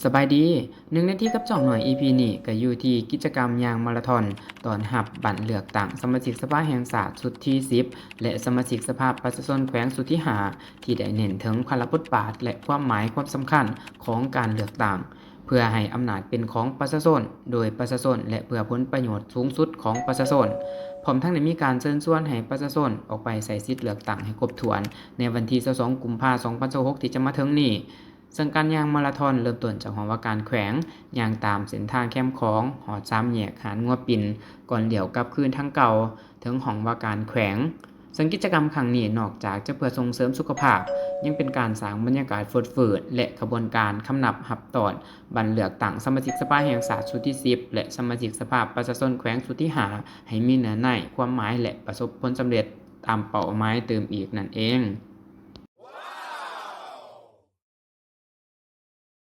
ສະບາຍດີ ໜຶ່ງນາທີກັບຊ່ອງນ້ອຍ ອີພີນີ້ກໍຢູ່ທີ່ກິດຈະກຳຍ່າງມາລາທອນ ຕ້ອນຮັບບັ້ນເລືອກຕັ້ງສະມາຊິກສະພາແຫ່ງຊາດຊຸດທີສິບ ແລະ ສະມາຊິກສະພາປະຊາຊົນແຂວງຊຸດທີຫ້າ ທີ່ໄດ້ເນັ້ນເຖິງພາລະບົດບາດ ແລະ ຄວາມໝາຍຄວາມສຳຄັນຂອງການເລືອກຕັ້ງ ເພື່ອໃຫ້ອຳນາດເປັນຂອງປະຊາຊົນ ໂດຍປະຊາຊົນ ແລະ ເພື່ອຜົນປະໂຫຍດສູງສຸດຂອງປະຊາຊົນ. ພ້ອມທັງໄດ້ມີການເຊີນຊວນໃຫ້ປະຊາຊົນອອກໄປໃຊ້ສິດເລືອກຕັ້ງໃຫ້ຄົບຖ້ວນ ໃນວັນທີຊາວສອງ ກຸມພາ ສອງພັນຊາວຫົກ ທີ່ຈະມາເຖິງນີ້. ເຊິ່ງການຍ່າງມາລາທອນເລີ່ມຕົ້ນຈາກຫ້ອງວ່າການແຂວງ, ຍ່າງຕາມເສັ້ນທາງແຄມຂອງ, ຮອດສາມແຍກຫາດງົວປິ່ນ, ກ່ອນລ້ຽວກັບຄືນທາງເກົ່າເຖິງຫ້ອງວ່າການແຂວງ. ເຊິ່ງກິດຈະກຳຄັ້ງນີ້ນອກຈາກຈະເພື່ອສົ່ງເສີມສຸຂະພາບ, ຍັງເປັນການສ້າງບັນຍາກາດຟົດຟື້ນ ແລະ ຂະບວນການຄຳນັບຮັບຕ້ອນບັ້ນເລືອກຕັ້ງສະມາຊິກສະພາແຫ່ງຊາດຊຸດທີສິບ ແລະ ສະມາຊິກສະພາປະຊາຊົນແຂວງຊຸດທີຫ້າ ໃຫ້ມີເນື້ອໃນ, ຄວາມໝາຍ ແລະ ປະສົບຜົນສຳເລັດຕາມເປົ້າໝາຍຕື່ມອີກນັ້ນເອງ.